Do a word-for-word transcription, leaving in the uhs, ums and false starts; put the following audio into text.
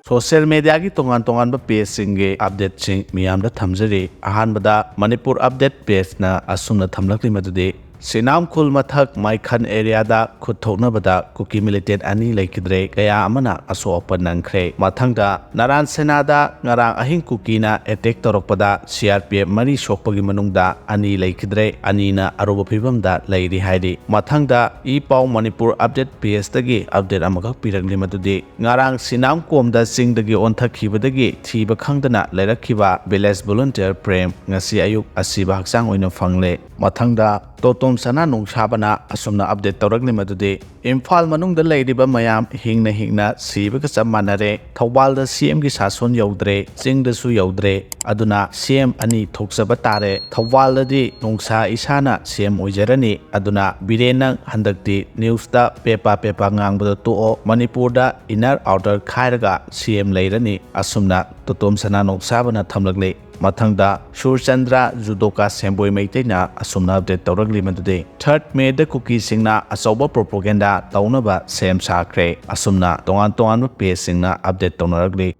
Social ꯃꯦꯗꯤꯌꯥꯒꯤ ꯇꯣꯉꯥꯟ ꯇꯣꯉꯥꯟꯕ ꯄꯦꯖꯁꯤꯡꯒꯤ ꯑꯞꯗꯦꯠꯁꯤꯡ ꯃꯤꯌꯥꯝꯗ ꯊꯝꯖꯔꯤ꯫ ꯑꯍꯥꯟꯕꯗ ꯃꯅꯤꯄꯨꯔ ꯑꯞꯗꯦꯠ ꯄꯦꯖꯅ ꯑꯁꯨꯝꯅ ꯊꯝꯂꯛꯂꯤ ꯃꯗꯨꯗꯤ, ꯁꯤꯅꯥꯝ ꯈꯨꯜ ꯃꯊꯛ ꯃꯥꯏꯈꯟ ꯑꯦꯔꯤꯌꯥꯗ ꯈꯨꯠ ꯊꯣꯛꯅꯕꯗ ꯀꯨꯀꯤ ꯃꯤꯂꯤꯇꯦꯟ ꯑꯅꯤ ꯂꯩꯈꯤꯗ꯭ꯔꯦ, ꯀꯌꯥ ꯑꯃꯅ ꯑꯁꯣꯛ ꯑꯄꯟ ꯅꯪꯈ꯭ꯔꯦ꯫ ꯃꯊꯪꯗ ꯅꯔꯥꯟ ꯁꯦꯅꯥꯗ ꯉꯔꯥꯡ ꯑꯍꯤꯡ ꯀꯨꯀꯤꯅ ꯑꯦꯇꯦꯛ ꯇꯧꯔꯛꯄꯗ ꯁꯤ ꯑꯥꯔ ꯄꯤ ꯑꯦꯐ ꯃꯔꯤ ꯁꯣꯛꯄꯒꯤ ꯃꯅꯨꯡꯗ ꯑꯅꯤ ꯂꯩꯈꯤꯗ꯭ꯔꯦ, ꯑꯅꯤꯅ ꯑꯔꯨꯕ ꯐꯤꯕꯝꯗ ꯂꯩꯔꯤ ꯍꯥꯏꯔꯤ꯫ ꯃꯊꯪꯗ ꯏ ꯄꯥꯎ ꯃꯅꯤꯄꯨꯔ ꯑꯞꯗꯦꯠ ꯄꯦꯖꯇꯒꯤ ꯑꯞꯗꯦꯠ ꯑꯃꯈꯛ ꯄꯤꯔꯛꯂꯤ ꯃꯗꯨꯗꯤ, ꯉꯔꯥꯡ ꯁꯤꯅꯥꯝꯀꯣꯝꯗ ꯆꯤꯡꯗꯒꯤ ꯑꯣꯟꯊꯛꯈꯤꯕꯗꯒꯤ ꯊꯤꯕ ꯈꯪꯗꯅ ꯂꯩꯔꯛꯈꯤꯕ ꯚꯤꯂꯦꯖ ꯚꯣꯂꯨꯟꯇꯤꯌꯔ ꯄ꯭ꯔꯦꯝ ꯉꯁꯤ ꯑꯌꯨꯛ ꯑꯁꯤꯕ ꯍꯛꯆꯥꯡ ꯑꯣꯏꯅ ꯐꯪꯂꯦ꯫ ꯃꯊꯪꯗ ꯇꯣꯇꯣꯝ ꯁꯅꯥ ꯅꯨꯡꯁꯥꯕꯅ ꯑꯁꯨꯝꯅ ꯑꯞꯗꯦꯠ ꯇꯧꯔꯛꯂꯤ ꯃꯗꯨꯗꯤ, ꯏꯝꯐꯥꯜ ꯃꯅꯨꯡꯗ ꯂꯩꯔꯤꯕ ꯃꯌꯥꯝ ꯍꯤꯡꯅ ꯍꯤꯡꯅ ꯁꯤꯕꯒ ꯆꯞ ꯃꯥꯟꯅꯔꯦ꯫ ꯊꯧꯕꯥꯜꯗ ꯁꯤ ꯑꯦꯝꯒꯤ ꯁꯥꯁꯣꯟ ꯌꯧꯗ꯭ꯔꯦ, ꯆꯤꯡꯗꯁꯨ ꯌꯧꯗ꯭ꯔꯦ꯫ ꯑꯗꯨꯅ ꯁꯤ ꯑꯦꯝ ꯑꯅꯤ ꯊꯣꯛꯆꯕ ꯇꯥꯔꯦ꯫ ꯊꯧꯕꯥꯜꯗꯗꯤ ꯅꯣꯡꯁꯥ ꯏꯁꯥꯅ ꯁꯤ ꯑꯦꯝ ꯑꯣꯏꯖꯔꯅꯤ꯫ ꯑꯗꯨꯅ ꯕꯤꯔꯦꯟ, ꯅꯪ ꯍꯟꯗꯛꯇꯤ ꯅ꯭ꯌꯨꯁꯇ ꯄꯦꯄꯥ ꯄꯦꯄꯥ ꯉꯥꯡꯕꯗ ꯇꯣꯛꯑꯣ꯫ ꯃꯅꯤꯄꯨꯔꯗ ꯏꯟꯅꯔ ꯑꯥꯎꯇꯔ ꯈꯥꯏꯔꯒ ꯁꯤ ꯑꯦꯝ ꯂꯩꯔꯅꯤ꯫ ꯑꯁꯨꯝꯅ ꯇꯣꯇꯣꯝ ꯁꯅꯥ ꯅꯣꯡꯁꯥꯕꯅ ꯊꯝꯂꯛꯂꯤ꯫ ꯃꯊꯪꯗ ꯁꯨꯔꯆꯟꯗ꯭ꯔ ꯖꯨꯗꯣꯀꯥ ꯁꯦꯝꯕꯣꯏ ꯃꯩꯇꯩꯅ ꯑꯁꯨꯝꯅ ꯑꯞꯗꯦꯠ ꯇꯧꯔꯛꯂꯤ ꯃꯗꯨꯗꯤ, ꯊꯥꯔꯠ ꯃꯦꯗ ꯀꯨꯀꯤꯁꯤꯡꯅ ꯑꯆꯧꯕ ꯄ꯭ꯔꯣꯄꯣꯒꯦꯟꯗꯥ ꯇꯧꯅꯕ ꯁꯦꯝ ꯁꯥꯈ꯭ꯔꯦ꯫ ꯑꯁꯨꯝꯅ ꯇꯣꯉꯥꯟ ꯇꯣꯉꯥꯟꯕ ꯄꯦꯖꯁꯤꯡꯅ ꯑꯞꯗꯦꯠ ꯇꯧꯅꯔꯛꯂꯤ꯫